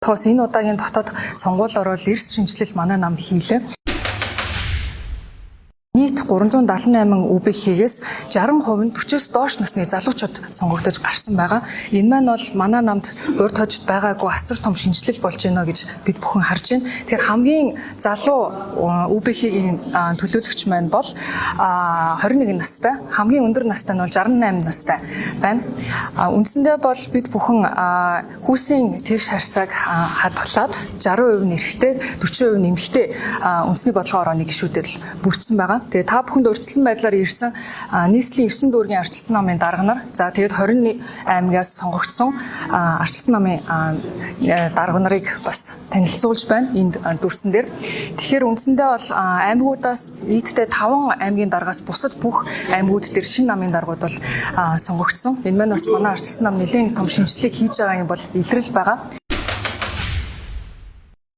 Тоос энэ удаагийн дотоод сонгуулиор бол эрс шинэчлэл манай нам хийлээ. Нийт 378 ҮБХ-гээс 60% нь 40-оос доош насны залуучууд сонгогдож гарсан байгаа. Энэ маань бол манай намд урд хожид байгаагүй асар том шинэчлэл болж байна гэж бид бүхэн харж байна. Тэгэхээр хамгийн залуу ҮБХ-гийн төлөөлөгч маань бол 21 настай, хамгийн өндөр настай нь бол 68 настай байна. Үндсэндээ бол бид бүхэн хүүсийн тэгш харьцааг хадгалаад 60% нь эрэгтэй, 40% нь эмэгтэй үндэсний бодлогын орооны гишүүдэд л бүрдсэн байгаа. Тэгээ та бүхэнд урьдчилсан байдлаар ирсэн нийслэлийн 9 дүүргийн арчилсан намын дарга нар, за тэгээд 20 аймгаас сонгогдсон арчилсан намын дарга нарыг бас танилцуулж байна энд дүрсэн дээр. Тэгэхээр үндсэндээ бол аймагуудаас нийтдээ 5 аймгийн даргаас бусад бүх аймагуд дээр шинэ намын даргууд бол сонгогдсон. Энэ маань бас манай арчилсан нам нэлээд том шинэчлэлийг хийж байгаа юм бол илрэл байгаа.